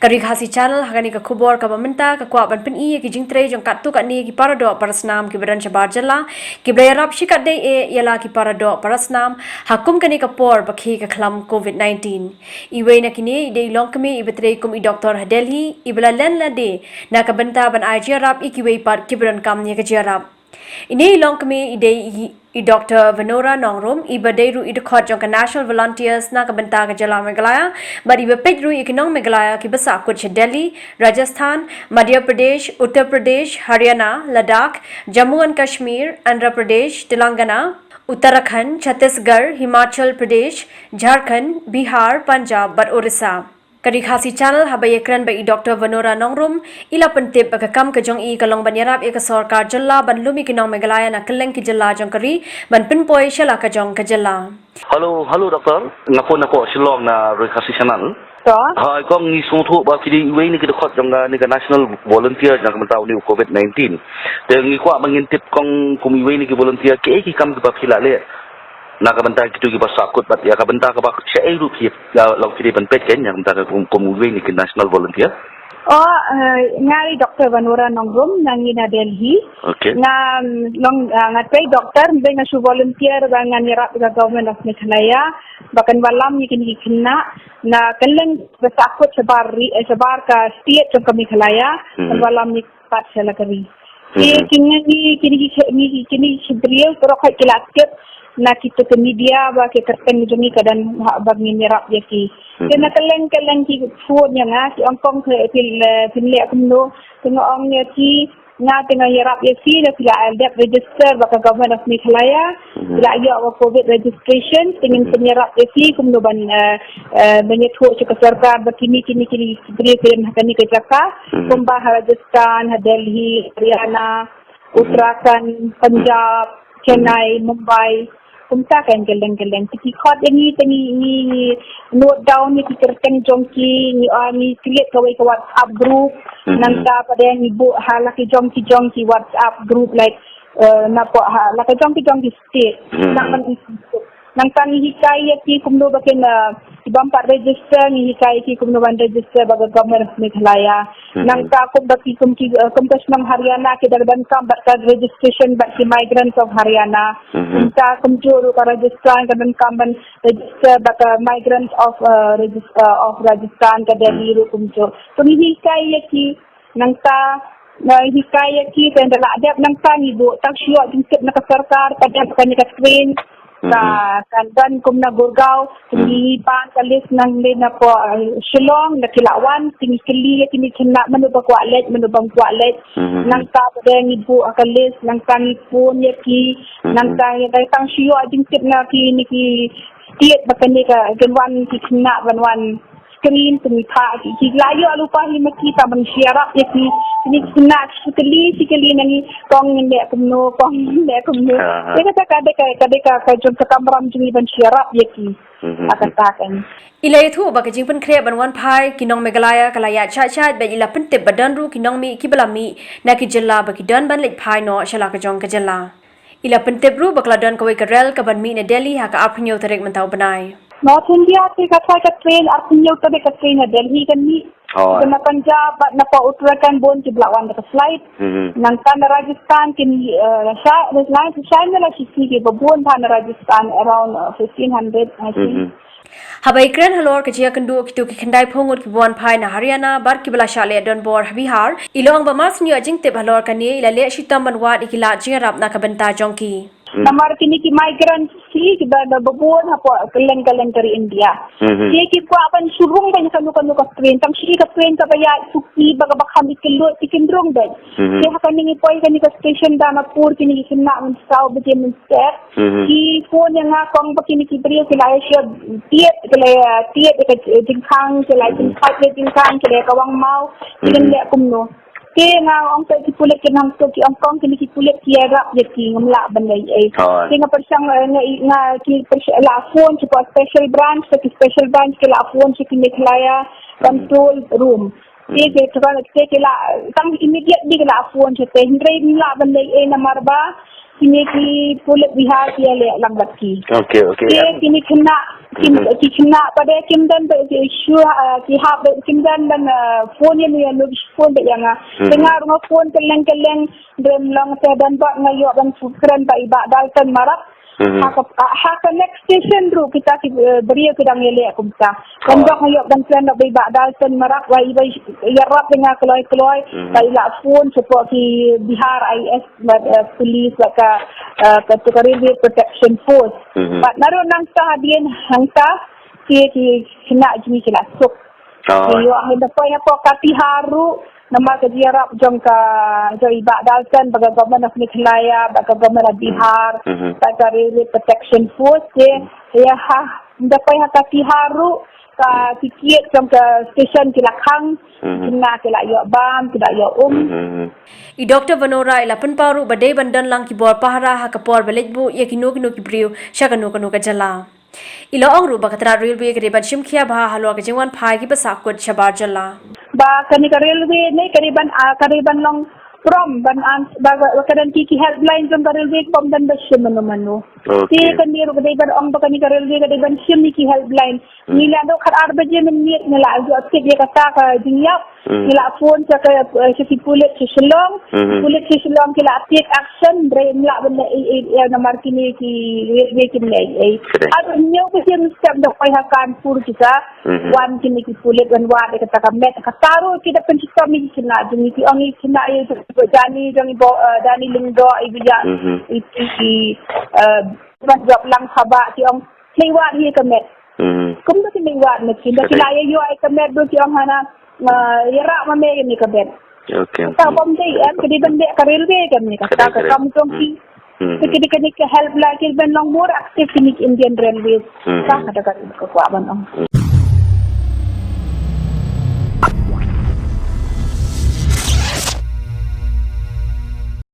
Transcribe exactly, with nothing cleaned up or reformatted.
Ka Ri Khasi Channel ha kane ka khubor kaba mynta ka kwah ban pyni ïa ki jingtrei jong katto katne ki paradoh parasnam kiba don shabar jylla kiba la ïarap shikatdei eh ïa la ki paradoh parasnam ha kum kane ka por ba khie ka khlam covid nineteen. Iwei na kine i dei i longkmie iba trei kum i doktor ha Delhi iba la len lade na ka bynta ban ai jingïarap ïa kiwei pat kiba donkam ïa ka jingïarap. Ine i longkmie i dei i, i doktor Vanora Nongrum iba dei ruh i dkhot jong ka National Volunteers na ka bynta ka jylla Meghalaya bad iba peit ruh ïa ki nong Meghalaya kiba sahkut sha Delhi, Rajasthan, Madhya Pradesh, Uttar Pradesh, Haryana, Ladakh, Jammu and Kashmir, Andhra Pradesh, Telangana, Uttarakhand, Chhattisgarh, Himachal Pradesh, Jharkhand, Bihar, Punjab bad Orissa. Ka Ri Khasi Channel haba ïakren bad i doktor Vanora Nongrum i la pyntip ba ka kam ka jong i ka long ban ïarap ïa ka sorkar jylla ban lum ïa ki nong Meghalaya na kylleng ki jylla jong ka ri ban pynpoi sha la ka jong ka jylla. Hello, hello doktor. Nga phone na ko Shillong na Ri Khasi Channel. To. Hai kong ngi sngewthuh ba phi dei iwei na ki dkhot jong ka, na ka National Volunteer jong ka bynta une u covid nineteen. Te ngi kwah ba ngin tip kong kum iwei na ki volunteer kiei ki kam kiba phi la leh na ka bynta kito kiba sahkut bad ïa ka bynta kaba shaei ruh phi, ïa, long phi dei ban peit kein ïa ka bynta ka kum, kum uwei na ki National Volunteer. Oh, eh, nga dei doktor Vanora Nongrum, nga ngi na Delhi. Okay. Nga, mm, long, eh, nga trei doktor, hynrei nga shu volunteer ba ngan ïarap ïa ka Government of Meghalaya ba kan wallam ïa kine ki khynnah na kylleng ba sahkut shabar ri, eh, shabar ka state jong ka Meghalaya, kan wallam ïa ki pat sha la ka ri. Ki, ki ngi, ki ngi, ki ngi, ki ngi ki briew, pero kai ki la tip na kita ki media ba ki kyrteng jong ngi ka don ha, ba ngin ïarap ïa ki. Te na kylleng kylleng ki phone ïa nga, ki ong kong phi, phi, phin leh kumno, te nga ong ïa ki, nga te nga ïarap ïa ki, na phi la dep register bad ka Government of Meghalaya, phi la ïoh ka covid registration, te ngin pynïarap ïa ki kumno ban, eh, eh, ban ïathuh sha ka sorkar ba kine, kine, kine ki briew ki don ha kane ka jaka, kumba ha Rajasthan, ha Delhi, Haryana, Uttarakhand, Punjab, Chennai, Mumbai. Kumta kein kylleng kylleng. Te ki khot ïa ngi, te ngi, ngi note down ïa ki kyrteng jong ki, ngi, ah, ngi create kawei ka WhatsApp group. Nangta pat de ngi buh ha la ki jong ki jong ki WhatsApp group, like, eh, na po ha la ki jong ki jong ki state. Nang, nangta ngi hikai ïa ki kumno ba kin, eh, ki bym pat register, ngi hikai ïa ki kumno ban register bad ka Government of Meghalaya. Nangta kumba ki kum ki, eh, kum ka shnong Haryana ki da donkam bad ka registration bad ki migrants of Haryana. Nangta kumjuh ruh ka Rajasthan ka donkam ban register bad ka migrants of, eh, regis-, eh, of Rajasthan ka Delhi ruh kumjuh. Te ngi hikai ïa ki nangta, eh, hikai ïa ki, te ynda la dep nangta ngi buh tang shu ïoh jingtip na ka sorkar, ka dep kane ka train, ka, kan don kum na Gurgaon, te ngi pan ka list nangne na po, eh, Shillong, na ki la wan, te ngi kylli ïa kine ki khynnah mano ba kwah leit, mano bym kwah leit. Nangta pat de ngi buh ka list, nangta ngi phone ïa ki, nangta ngi tang shu ïoh jingtip na kine ki state ba kane ka, kan wan ki khynnah ban wan screen, te ngi phah ki, ki la ïoh lypa hi ma ki, tang ban ïarap ïa ki. Te ngi khynnah ki kylli, ki kylli na ngi, kong ngin leh kumno, kong ngin leh kumno. Te kata ka dei ka, ka dei ka, ka jong ka kamram jong ngi ban ïarap ïa ki. Ha kata kein. I la ïathuh ba ka jingpynkhreh ban wan phai ki nong Meghalaya ka la ïaid shait shait bad i la pyntip ba don ruh ki nongmih kiba la mih na ki jylla ba ki don ban leit phai noh sha la ka jong ka jylla. I la pyntip ruh ba ka la don kawei ka rel kaban mih na Delhi ha ka arphew tarik mynta u bnai. North India te ka trai ka train, arphew tarik ka train na Delhi kan mih. Te na Punjab bad na pa Uttarakhand bun ki ba la wan da ka flight. Nangta na Rajasthan kin, eh, sha, na, sha, na la shi ki ba bun ba na Rajasthan around, eh, fifteen hundred, I think. Haba ïakren halor ka jingïakynduh kito ki khyndai phew ngut kiba wan phai na Haryana bad kiba la shah leh donbor ha Bihar, i la ong ba mar shu ïoh jingtip halor kane i la leh shitom ban wad ïa ki lad jingïarap na ka bynta jong ki. Namar kine ki migrants ki, kiba da ba bun hapoh kylleng kylleng ka ri India. Ki, ki kwah ban shu rung beit ha kano kano ka train, tang shu ka train kaba ïaid suki ba kaba kham ïa ki lut ki, kin rung beit. Ki ha kane ngi poi kane ka station Danapur, kine ki khynnah mynsaw baje mynstep. Ki phone ïa nga kong ba kine ki briew ki la ïa shah tied, ki la ïa tied ïa ka jingkhang, ki la ïa jingkhait ïa jingkhang, ki la ïa kawang maw, ki kin leh kumno. Te nga ong te ki pulit ki nang to ki ong kong kine ki pulit ki ïarap ïa ki, ngam lah ban leh ei. Te nga pyrshang, eh, nga, nga ki pyrshang la phone sha special branch, sha ki special branch ki la phone sha ki Meghalaya control room. Te, te, te, te ki la, tang immediate bad ki la phone sha te, hynrei ngam lah ban leh ei namar ba Kine ki pulit Bihar ki ïaleh lang bad ki. Okay, okay. Ki kine khynnah, ki khynnah pat de kim don ba ki shu, ki hap ba kim don ban phone ïa, ïa phone ba ïa nga. Te nga ruh nga phone kylleng kylleng, don long te don bad nga ïoh ban kren bad i Bah Dalton Marak. Ha ka, ha ka next station ruh kita ki briew ki dang ïaleh kumta. Don bad nga ïoh ban kren bad i Bah Dalton Marak, ba i ba ïarap ïa nga kloi kloi, ba i la phone shapoh ki Bihar IAS bad police bad ka, ka tu ka Railway Protection Force. Bad naduh nangta hadien hangta ki, ki khynnah jong ngi ki la suk. Ki ïoh hi da poi hapoh Katihar ruh, namar ka jingïarap jong ka, jong i Bah Dalton bad ka Government of Meghalaya bad ka Government of Bihar bad ka Railway Protection Force, ki ïa ha da poi ha Katihar ruh, ka tiket jong ka station ki la khang. Khynnah ki la ïoh bam, ki la ïoh um. I Doctor Vanora i la pynpaw ruh ba dei ban don lang ki bor pahara ha ka por ba leit buh ïa kino kino ki briew sha kano kano ka jylla. I la ong ruh ba ka tnad railway ka dei ban shim khia bha halor ka jingwan phai kiba sahkut shabar jylla. Ba kane ka railway ne ka dei ban, ka dei ban long prom ban an ba ka don ki, ki helpline jong ka railway prom ban ba shim mano mano. Te kane ruh ka dei ban ong ba kane ka railway ka dei ban shim ïa ki helpline. Ngi la dok khat ar baje mynmiet ngi la ïoh tip ïa kata ka jingïap. Ngi la phone sha ka, sha ki pulit sha Shillong. Pulit sha Shillong ki la take action, re ngi la ban ei ei ei namar kine ki, re kim ei ei. Ar ngi ka jingstep dok pai ha Kanpur kita. Wan kine ki pulit wan wad ïa kata ka met, kata ruh ki da pynshitom ïa ki khynnah jong ngi, ki ong ïa ki khynnah ïa jong i Dani, jong i Dani Lyngdoh, i Bia, i, i, ban jop lang haba ki ong lei wad hi ka met. Kumno ki lei wad met ki, da ki la ïa ïoh ïa ka met ruh ki ong hana, ïarap ma me ïa ka met. Kata bym dei em, ka dei ban dei ka railway ka met, kata ka kam jong ki. Te ki dei kane ka helpline ki ban long more active kine ki Indian Railways. Kata ka kwah ban ong.